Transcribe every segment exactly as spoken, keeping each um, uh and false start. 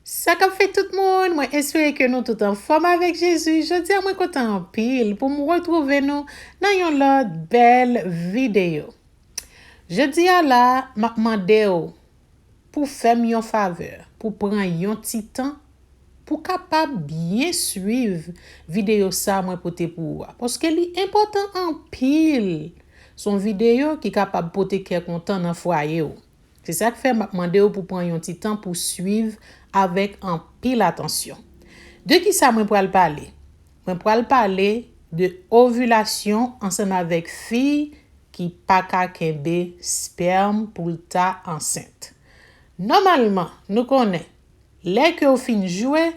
Sa k ap fèt tout moun, mwen espere ke nou tout anfòm avèk Jezi. Jodi a mwen kontan anpil pou m retwouve nou nan yon lòt bèl videyo. Jodi a la, m ap mande w pou fè m yon favè, pou pran yon ti tan, pou kapab byen swiv videyo sa mwen pote pou ou a. Paske li enpòtan anpil. Se yon videyo ki kapab pote kè kontan nan fwaye w. Se sa k fè m ap mande w pou pran yon ti tan pou swiv avèk anpil atansyon. De ki sa mwen pral pale? Mwen pral pale de ovilasyon ansanm avèk fi ki pa ka kenbe spèm pou l ta ansent. Nòmalman, nou konnen, lè ke w fin jwe,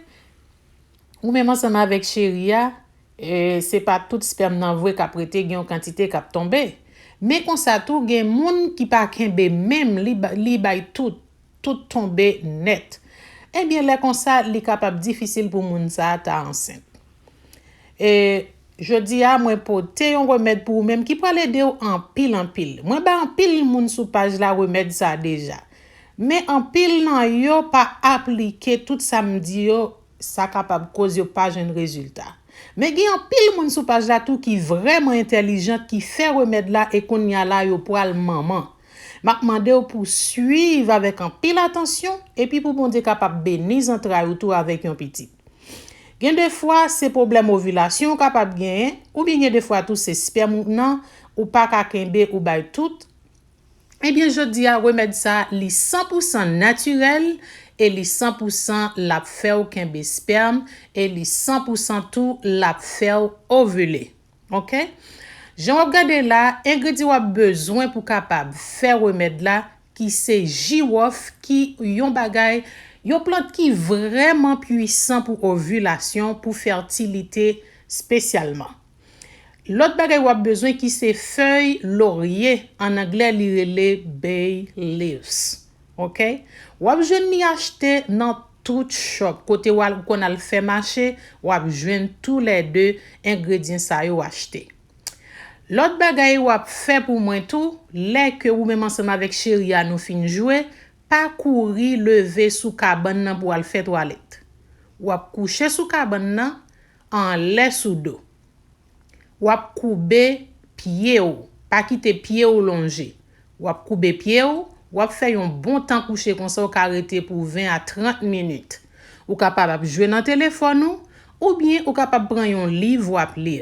ou menm ansanm avèk cheri a, e, se pa tout spèm nan vre k ap rete, gen yon kantite k ap tonbe. Men konsa tou, gen moun ki pa kenbe menm, li, ba- li bay tout, tout tonbe nèt. Ebyen, lè konsa, li kapab difisil pou moun sa a ta ansent. E, jodi a, mwen pote yon remèd pou ou menm ki pral ede w anpil, anpil. Mwen bay anpil moun sou paj la remèd sa a deja. Men anpil nan yo pa aplike tout sa m di yo, sa kapab koz yo pa jwenn rezilta. Men gen anpil moun sou paj la tou ki vrèman entèlijant, ki fè remèd la e kounye a la yo pral manman. M ap mande w pou swiv avèk anpil atansyon epi pou Bondye kapab beni zantray ou tou avèk yon pitit. Gen de fwa se pwoblèm ovilasyon ou kapab genyen, oubyen gen de fwa tou se spèm ou nan, ou pa ka kenbe, ou bay tout. Ebyen, jodi a, remèd sa, li san pou san natirèl e li san pou san l ap fè w kenbe spèm e li san pou san tou l ap fè w ovile. Oke? Jan w ap gade la, engredyan w ap bezwen pou kapab fè remèd la, ki se jiwòf, ki yon bagay, yon plant ki vrèman pwisan pou ovilasyon, pou fètilite espesyalman. Lòt bagay w ap bezwen ki se fèy lorye, an anglè li rele bay leaves. Oke? W ap jwenn li achte nan tout shop. Kote w al, ou konn al fè mache, w ap jwenn toulède engredyan sa yo achte. Lòt bagay w ap fè pou mwen tou, lè ke ou menm ansanm avèk cheri a nou fin jwe, pa kouri leve sou kabann nan pou w al fè twalèt. W ap kouche sou kabann nan, anlè sou do. W ap koube pye w, pa kite pye w lonje. W ap koube pye w, w ap fè yon bon tan kouche konsa w ka rete pou ven a trant minit. Ou kapab ap jwe nan telefòn ou, oubyen ou kapab pran yon liv w ap li.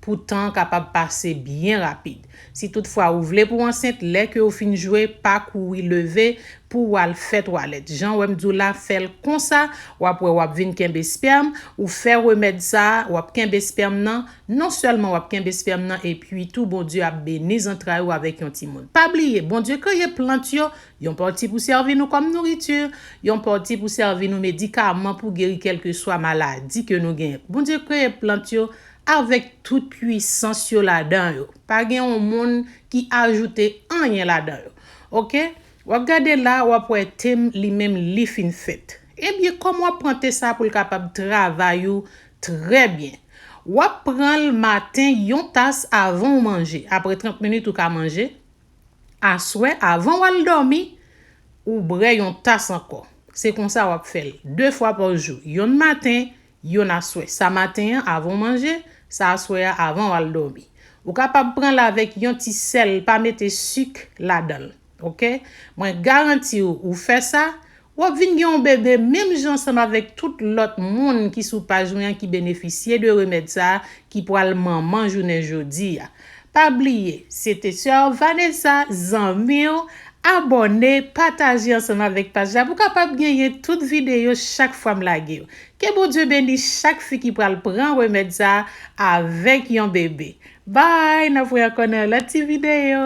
Pou tan an kapab pase byen rapid. Si toutfwa ou vle pou w ansent, lè ke w fin jwe, pa kouri leve pou w al fè twalèt. Jan w wè m di w la, fè l konsa, w ap wè w ap vin kenbe spèm, ou fè remèd sa a, w ap kenbe spèm nan, non sèlman w ap kenbe spèm nan, epi tou Bondye ap beni zantray ou avèk yon timoun. Pa bliye, Bondye kreye plant yo, yon pati pou sèvi nou kòm nouriti, yon pati pou sèvi nou medikaman pou geri kèlkeswa maladi ke nou genyen. Bondye kreye plant yo avèk tout pwisans yo ladan yo. Pa gen yon moun ki ajoute anyen ladan yo. Oke? W ap gade la, w ap wè tem li menm li fin fèt. Ebyen, kòman w ap pran te sa pou l kapab travay ou trè byen? W ap pran l maten yon tas avan w manje. Apre trant minit, ou ka manje. Aswè, avan w al dòmi, ou bwè yon tas ankò. Se konsa w ap fè l. De fwa pa jou. Yonn maten, yonn aswè. Sa maten an, avan w manje, sa aswè a, avan w al dòmi. Ou kapab pran l avèk yon ti sèl, pa mete sik ladan l. Oke? Mwen garanti w, ou fè sa, w ap vin gen yon bebe menm jan ansanm avèk tout lòt moun ki sou paj mwen an ki benefisye de remèd sa a, ki pral manman jounen jodi a. Pa bliye, se te sè Vanessa, zanmi w, abòne, pataje ansanm avèk paj la pou w kapab genyen tout videyo chak fwa m lage yo. Ke Bondye beni chak fi ki pral pran remèd sa a avèk yon bebe. Bye, n ap wè ankò nan yon lòt ti videyo.